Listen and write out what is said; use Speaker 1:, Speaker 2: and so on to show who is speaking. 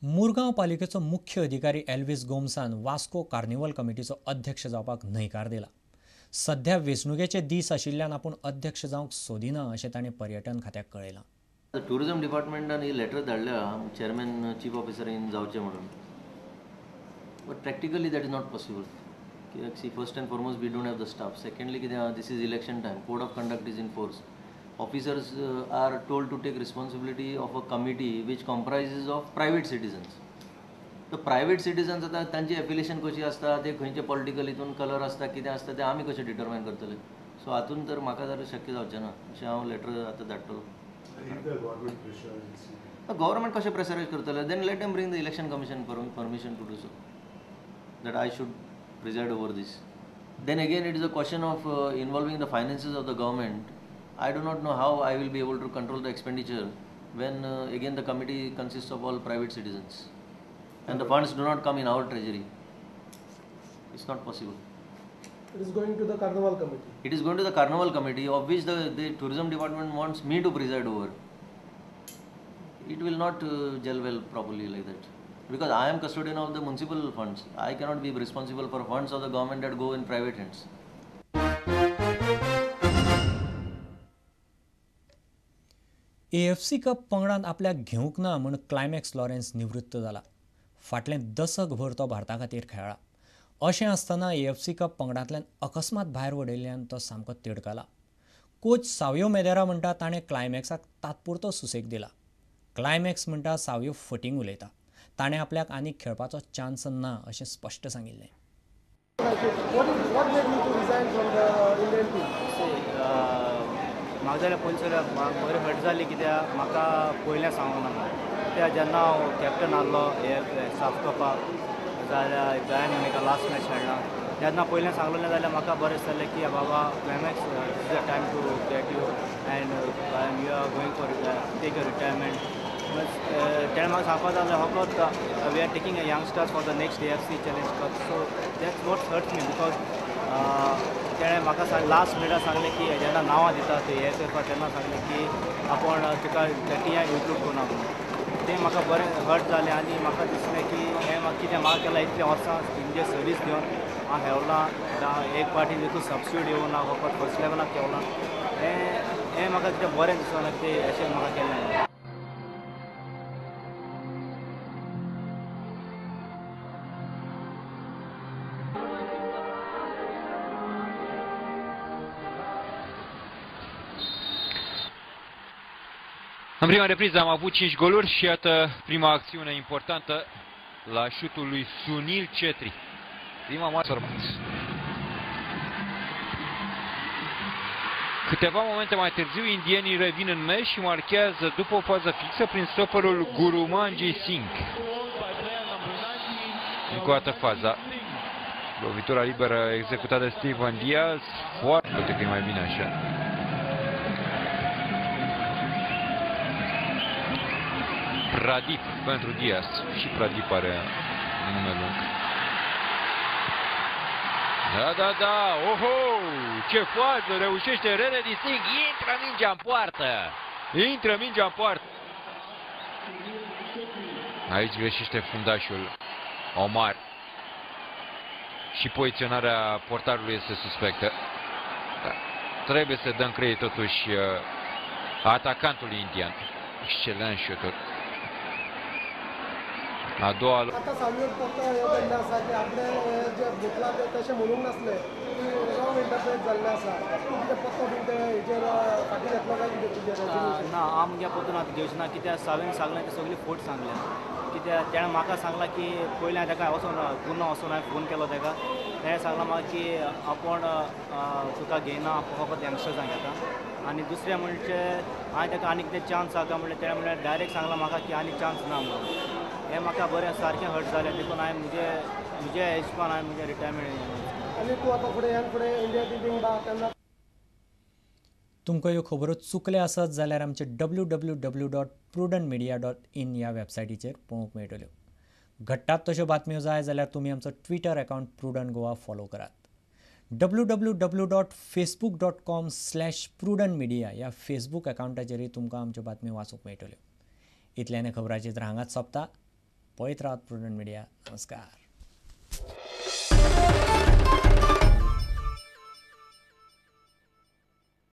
Speaker 1: मुरगांव पालिकेचो मुख्य अधिकारी एल्विस गोम्सान वास्को कार्निवल कमिटीचो अध्यक्ष जावपाक न्हयकार दिला. सध्या वेंचणुकेचे दीस आशिल्ल्यान आपूण अध्यक्ष जावंक सोदिना अशें ताणें पर्यटन खात्याक कळयलां.
Speaker 2: टुरिझम डिपार्टमेंटान ही लेटर धाडल्या चेअरमॅन चीफ ऑफिसर इन जावचें म्हणून, but practically that is not possible. कित्याक see, first and foremost we don't have the staff. Secondly कितें आहा, this is election time, code of conduct is in force. Officers are told to take responsibility of a committee which comprises of private citizens. The private citizens आतां तांची affiliation कशी आसता, ते खंयचे political हितून colour आसता, कितें आसता तें आमी कशें डिटरमायन करतले. सो हातून तर म्हाका जाल्यार शक्य जावचें ना अशें हांव लेटर आतां धाडटलो. गव्हर्मेंट कशें प्रेशरायज करतले, then let them bring the election commission permission to do so, that I should preside over this. Then again it is a question of involving the finances of the government. I do not know how I will be able to control the expenditure when again the committee consists of all private citizens and the funds do not come in our treasury. It's not possible.
Speaker 3: It is going to the Carnival Committee.
Speaker 2: It is going to the Carnival Committee, of which the tourism department wants me to preside over. It will not gel well properly like that, because I am custodian of the municipal funds. I cannot be responsible for funds of the government that go in private hands.
Speaker 1: AFC cup पंगडान आपल्याक घेवंक ना म्हूण climax Lawrence निवृत्त जाला. फाटलें दशकभर तो भारता खातीर खेळ्ळा. अशें आसतना एएफसी कप पंगडांतल्यान अकस्मात भायर वडयल्ल्यान तो सामको तिडकला. कोच सावयो मेदेरा म्हणटा ताणें क्लायमॅक्साक तात्पुरतो सुसेग दिला. क्लायमॅक्स म्हणटा सावयो फटींग उलयता. ताणें आपल्याक आनीक खेळपाचो चान्स ना अशें स्पश्ट सांगिल्लें.
Speaker 4: म्हाका जाल्यार पयलीं जाल्यार बरें हर्ट जालें, कित्याक म्हाका पयलें सांगूंक ना. कित्याक जेन्ना हांव कॅप्टन आहलो हे साफ कपाक जाल्यार गोंयान एका लास्ट मॅच खेळ्ळा तेन्ना पयलें सांगलें जाल्यार म्हाका बरें दिसतालें की बाबा Climax is the time to get you and you are going for take a retirement. तेणें म्हाका सांगपा जालें फकत we are taking a youngsters for the next AFC challenge cup. So that's what hurts me, because तेणें म्हाका last मिनटाक सांगलें की जेन्ना नांवां दिता ते एएफएफा तेन्ना सांगलें की आपूण तुका टियाक इन्क्लूड करना म्हणून. तें म्हाका बरें हर्ट जालें आनी म्हाका दिसलें की हें म्हाका कितें म्हाका केलां इतलें वर्सां तेंचे सर्वीस घेवन हांव खेळलां, एक पाटी देखून सबस्टिट्यूट येवना फकत फर्स्ट लेवलाक खेळलां. हें म्हाका कितें बरें दिसना तें अशें म्हाका केलें.
Speaker 5: În prima repriză am avut 5 goluri și iată prima acțiune importantă la șutul lui Sunil Chetri. Prima mare formație. Câteva momente mai târziu, indienii revin în meci și marchează după o fază fixă prin stoperul Gurumanji Singh. Încă o dată faza. Lovitura liberă executată de Steven Diaz. Foarte, poate că e mai bine așa. Pradip pentru Diaz. Și Pradip are un nume lung. Da, da, da! Oho! Ce fază! Reușește Rene Singh! Intră mingea în poartă! Intră mingea în poartă! Aici greșește fundașul Omar. Și poziționarea portarului este suspectă. Da. Trebuie să dăm credit totuși atacantului indian. Excelent șutul. A doua.
Speaker 3: आतां सावयो फक्त हें केल्लें आसा की आपलें जें घेतलां तें तशें म्हणूंक नासलें, रॉंग इंटरप्रेट जाल्लें आसा. तूं कितें पत्तो बीन ते हेजेर फाटीं घेतलो काय कितें तुजें?
Speaker 4: ना, हांव मुगे पत्तो आतां घेवचें ना, कित्याक सावयन सांगलें तें सगळें फोट सांगलें. कित्याक तेणें म्हाका सांगलां की पयलीं हांवें ताका वचोन पुना वचोन हांवें फोन केलो ताका, तेणें सांगलां म्हाका की आपूण तुका घेयना, फकत यंगस्टर्सांक घेता. आनी दुसरें म्हणजे हांवें ताका आनी कितें चान्स आसा म्हणल्यार तेणें म्हणल्यार डायरेक्ट सांगलां म्हाका की आनी चान्स ना म्हणून. हें म्हाका बरें सारकें हर्ट जालें, देखून हांवें म्हजे हिशोबान हांवें म्हजें रिटायरमेंट.
Speaker 3: आनी तूं आतां फुडें ह्यान फुडें इंडिया टिमींक बा तेन्ना
Speaker 1: तुमकां ह्यो खबरो चुकले आसत जाल्यार आमचे www.prudentmedia.in ह्या वेबसायटीचेर पळोवंक मेळटल्यो. घडटात तश्यो बातम्यो जाय जाल्यार तुमी आमचो Twitter account Prudent Goa follow करात. www.facebook.com/prudentmedia ह्या फेसबूक अकावंटाचेरय तुमकां आमच्यो बातम्यो वाचूंक मेळटल्यो. इतल्यान खबराचेर हांगाच सोंपता. पळयत रावात प्रुडंट मिडिया. नमस्कार.